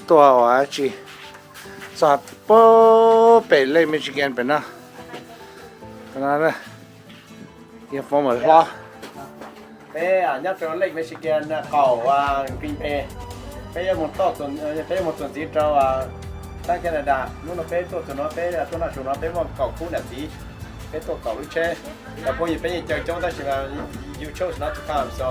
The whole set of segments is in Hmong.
Tuaj ua dab tsi? Txog pem Lake Michigan pem no. Yog former hlob. Peb nyob rau Lake Michigan qaum Green Bay. Peb yuav mus txuas ntxiv rau sab Canada. Hnub no peb tuaj txog no, peb tuaj noj su no peb muaj kaum khub niam txiv. Peb tuaj kaum lub tsheb. Cov phooj ywg peb yeej caw coob tab sis mas you chose not to come, so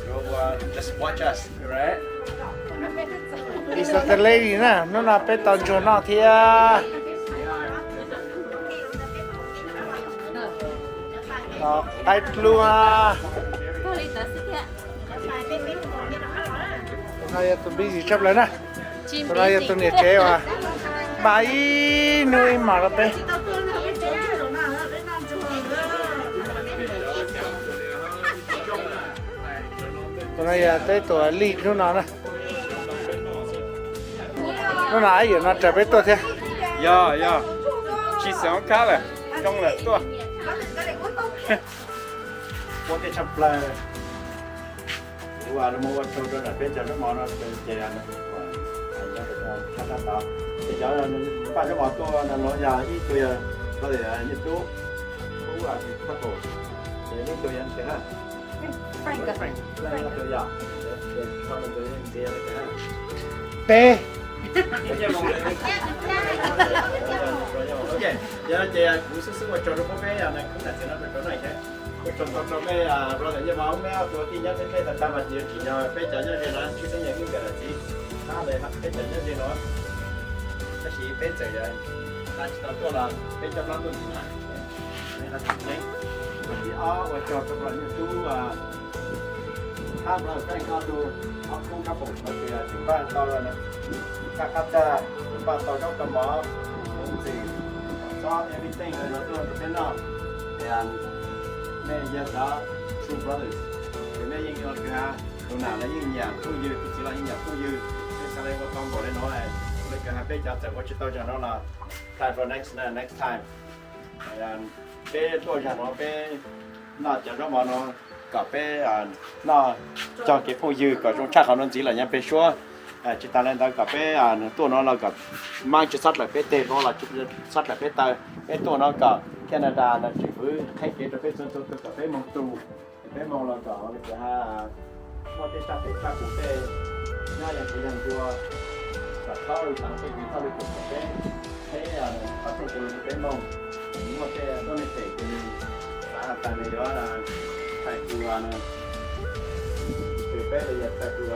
you, uh, just watch us, right? It's the lady na, hnub no peb tau ntsuag noj thiab. Qaib dlua. Tus no yog tus busy tshaj plaws na. Tus no yog tus niam tsev uas npaj ib hnub ib hmos rau peb. Tus no yog peb tus lead hnub no na. Hnub no Ab Yawm no raws peb tuaj thiab. Yog, yog. Tsis xav kab lawm, zoo lawm tuaj. Ua tej tshaj plaws. Kuv ua mus ua tsaug rau peb cov zaub mov no ces tshaj tag tod. Ces cov npaj zaub mov tuaj no los yog ib tug yog brother Nyiaj Tub, Tub Couple, ces ib tug yog ntawd na. Peb. Yog ces kuv xub xub ua tsaug rau peb, yog khub niam txiv no rau no thiab. Ua tsaug ntau rau mej brother Nyiaj Mov, mej ob tug tij nyob teb teb tag tag mas yuav tsim nyog peb cov nyob ze no tshwj xeeb yog wb nkawd daim txiv, tab peb cov nyob ze no. Tab sis peb txawm yog tsis tau tuaj los peb cov hlob tuaj ntxiv na. Tib ob ua tsaug rau Nyiaj Tub, hab brother Frank ob tug, ob khub couple no ces tseem npaj tau kaj qab tag, tseem npaj tau zaub kab mov, ntxim, xob, everything no tuaj rau peb noj. Mej yog cov true brothers, ces mej yeej ua kawg ha, tus nam los yeej nyiam phooj ywg, tus txiv los yeej nyiam phooj ywg, mej xav li ua tau npaum li no, ua li kawg ha peb cov txawm ua tsis tau zaum no los plan for next, next time. Peb tuaj zaum no peb noj cov zaub mov no kom peb noj cog kev phooj ywg kom zoo tshaj qhov no ntxiv los nyob pem suab. Tsis tas li ntawd kom peb tuaj no los kom maab tsis xob dlaim peb teg, los tsis xob dlaim peb taw. Peb tuaj no kom Canada los tseem hwv qheb kev rau peb txhua txhua tus kom peb moog tus, peb moog los kom muaj tej sab pem sab pum tej nyob yeej kev yog ncua, kom txhob ua tau tej kev txhob li pum kom peb qheb qhov rooj tus rau peb moog. Muaj tej tuab neeg pem ces xav tas nws yuav txhais tus, tus peb los yog txhais tus,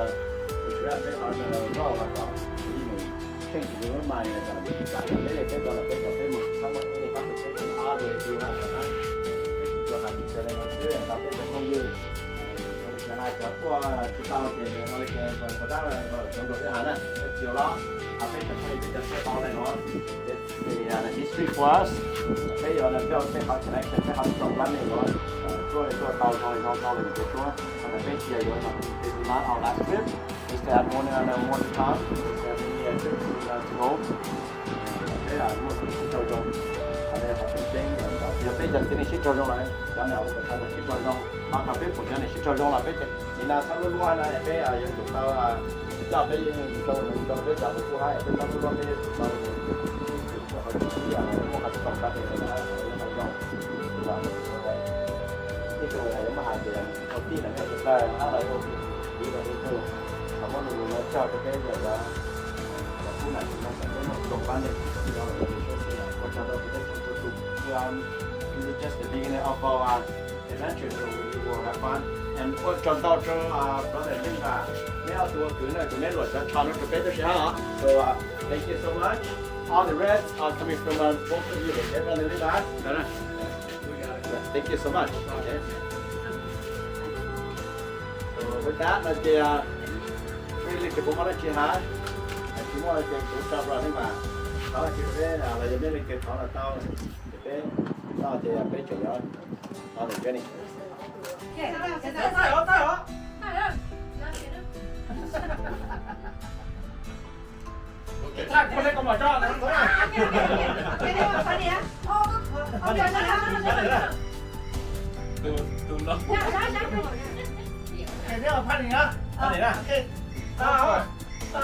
tus tsuas peb qhov loj los kom ib nus kheej tus mas kom peb li peb ko los peb kom peb moog txhob muaj tej qhov tus peb tsis ob tus tus na, peb tsis tau has tsis tau li no xwb tau peb cov phooj ywg. Cov tuaj tsis tau ces no li ces kom dab cov nkaus peb has na, peb tsis los, peb tseem pheej peb cov tuaj tau li no. History for us. Peb yuav coj peb qhov connection, peb qhov tsoom plaub neeg no tuaj li tuaj tau zoo li no tau li ntawd tuaj. Peb tsis yog yuav no, this is not our last trip. Is there more, more to come? Is there many, uh, trips to, uh, to go? Peb muaj sib raug zoo, qhov no yog qhov tseem ceeb. Yog peb cov txiv neej sib raug zoo lawm, cov nam ua kom cov nam sib raug zoo, ho kom peb pum cov nam sib raug zoo los peb cov txiv nam txhob luaj luaj na, peb yuav tsum tau coj peb zoo zoo peb cov tus kuj hab, peb txhob luaj luaj peb yuav tsum tau tsum qhov tsis sib, muaj qhov tsis tau rau peb na, qhov zoo. Ib tug yuav muab hais tias ua tij los nej tsis tau hab los ua tij los ib tug, qhov muab nws no coj rau peb cov, cov kub nam tsis no xam peb muaj tsoom pab neeg no ua tsaug rau peb txhua tus. This is just the beginning of our adventure, so we will have fun. And ua tsaug ntau rau brother Leej Vam, neb ob tug ua kwv no, kuv neb luam cov tsho no rau peb tub si hab os. So, uh, thank you so much. All the reds are coming from, uh, both of you, okay, brother Leej Vam? Thank you so much. Okay. So with that, no ces, uh, peb li ces puas muaj dab tsi hab? Tsis muaj ces kuv tso brother Leej Vam thov dab tsi rau peb los yog neb li ces thov los tau, ces peb noj ces peb tseem yuav thov nws peb ne. Koj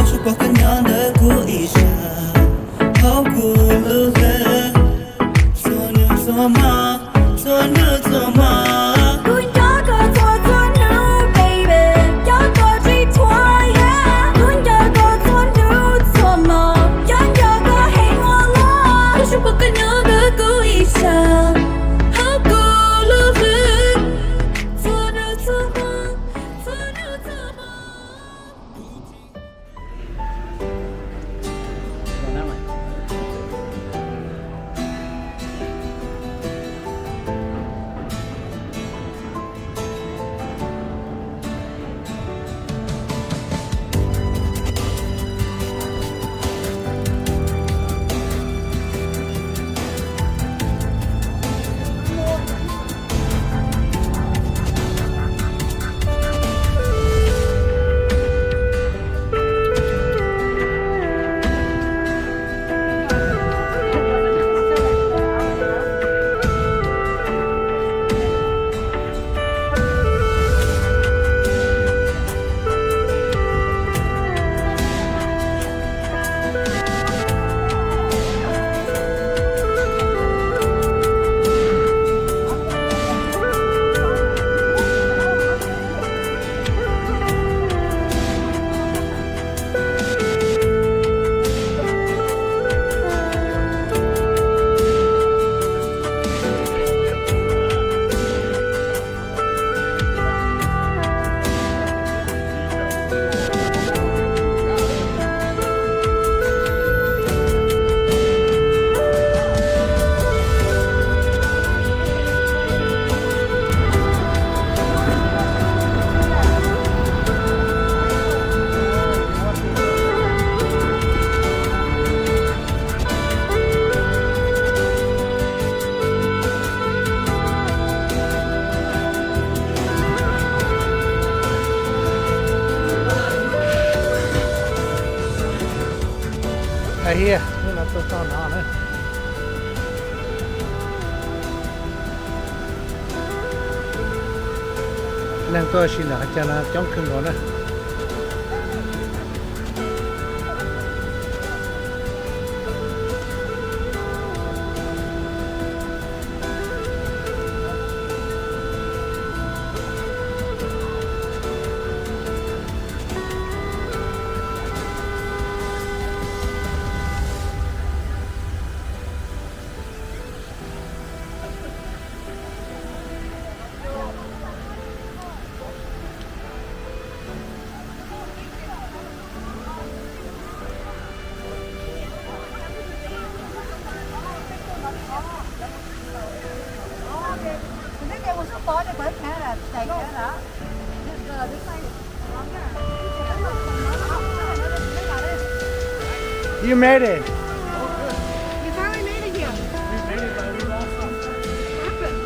tsis pom koj nyob ntawm kuv ib sab, hauv kuv lub hlwb, txhua hnub txhua hmo, txhua hnub txhua hmo. Kuv nco koj txhua txhua hnub, baby, nco koj tsis tshua, yeah. Kuv nco koj txhua hnub txhua hmo, nco nco koj heev ua luaj. Koj tsis pom koj nyob ntawm kuv ib sab, hauv kuv lub hlwb, txhua hnub txhua hmo, txhua hnub txhua hmo. Hais tias hnub no tuaj txog no na. Neeg tuaj ua si ntawm qhov chaw no coob kawg nkaus na. You made it. You finally made it here. What happened?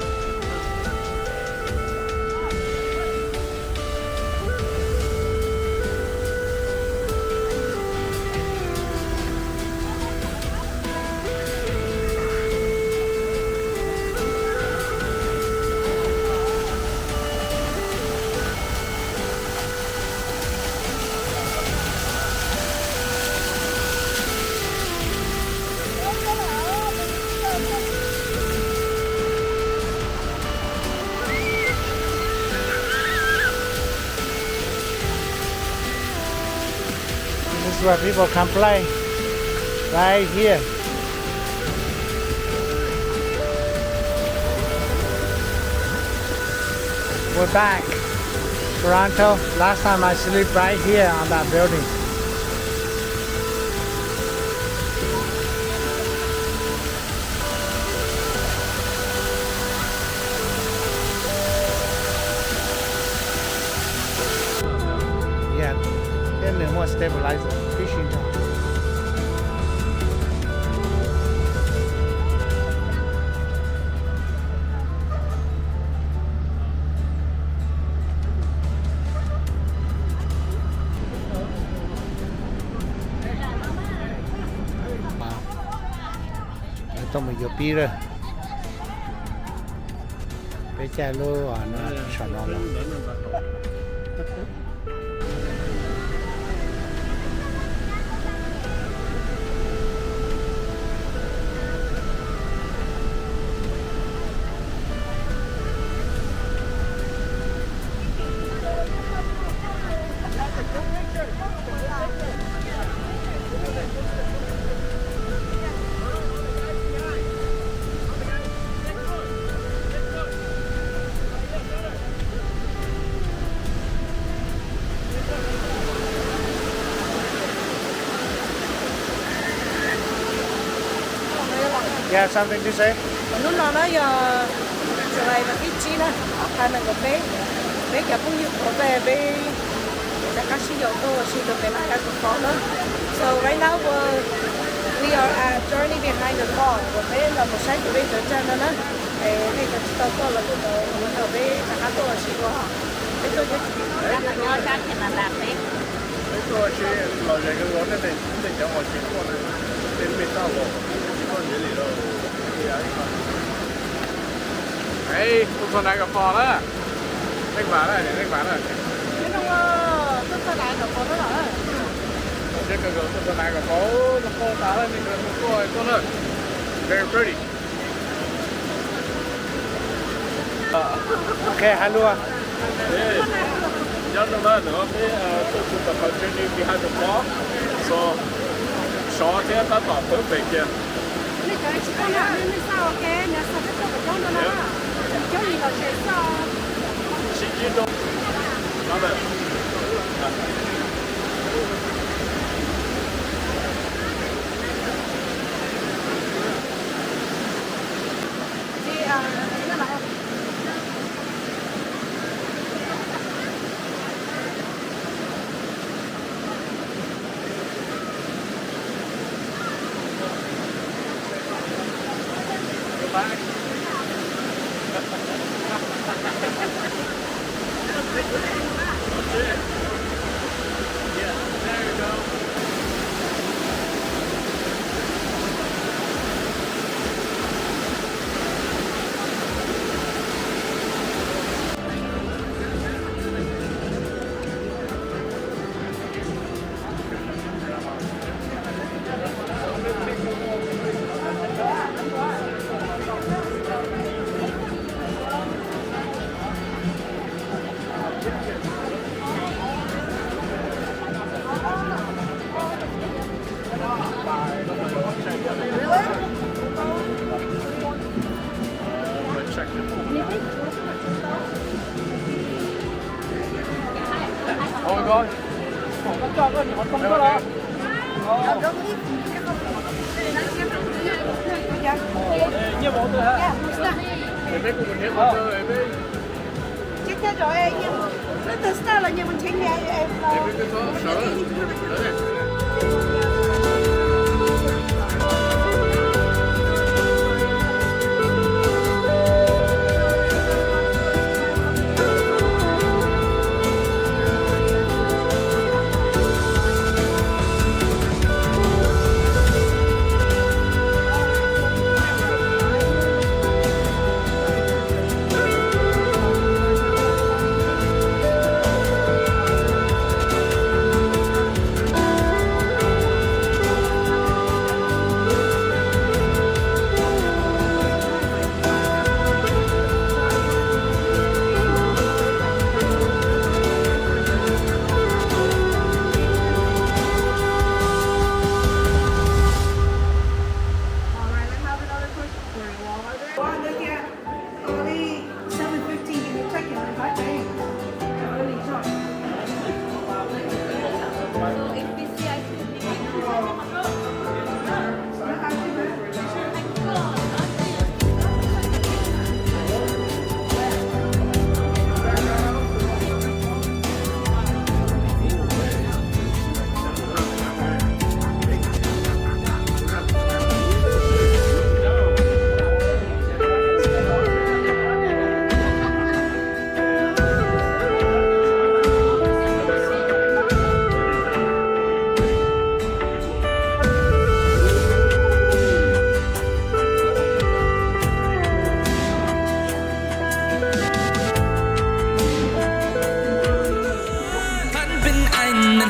This is where people come play, right here. We're back. Toronto. Last time I sleep right here on that building. Yeah, thiab nws muaj stabilizer, fishing rod. Mus yuav pib lawm. Peb caij lub saum no los. You have something to say? Hnub no na yog July vas thib tsib na, ob phav nees nkaum peb, peb cov phooj ywg Huav Pes peb rov qab sib yaum tuaj ua si rau pem Niagara Falls na. So right now we we are at Journey Behind the Falls, uas peb los mus saib kuv peb cov chaw no na. Es nej cov tsis tau tuaj los kuj tau ua tau peb rov qab tuaj ua si dua. Peb tuaj nyob sab Canada peb. Peb tuaj ua si los ze kawg los nej tej cov uas tsis tuaj na, tej mej txaj los tsis tuaj ntxiv li lawm. Ej, tuaj txog Niagara Falls na. Neeg vas na, neeg vas na. Tuaj txog Niagara Falls na. Seb kawg tuaj txog Niagara Falls, noj qab tas lawm, nej kawg tuaj tuaj na. Very pretty. Ok, hais lus. Nyob no mas nws peb tuaj txog tom qhov Journey Behind the Falls, so sov thiab tab tom pawg pem kiag. Sib ntsib rau.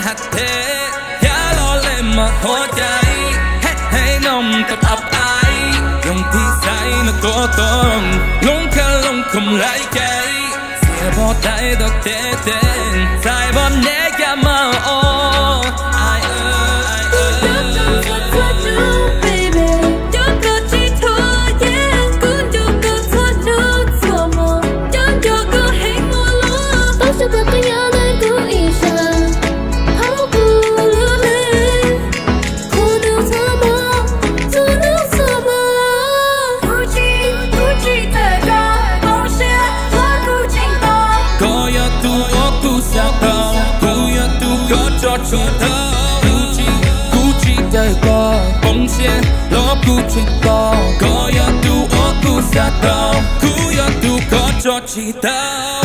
Hab the, yab loj le mas huab cai, hab hais noog tau ab ai, yoog thib xaiv no tuab toog, loob khav loob khoom laib cai, xiam pog tais tau teb teeg, txais pog neb caj mas os. Koj yog tus uas kuv xav tau, kuv yog tus koj tso tsis tau. Kuv tsis, kuv tsis daws koj, poob siab los kuv tseem tos. Koj yog tus uas kuv xav tau, kuv yog tus koj tso tsis tau.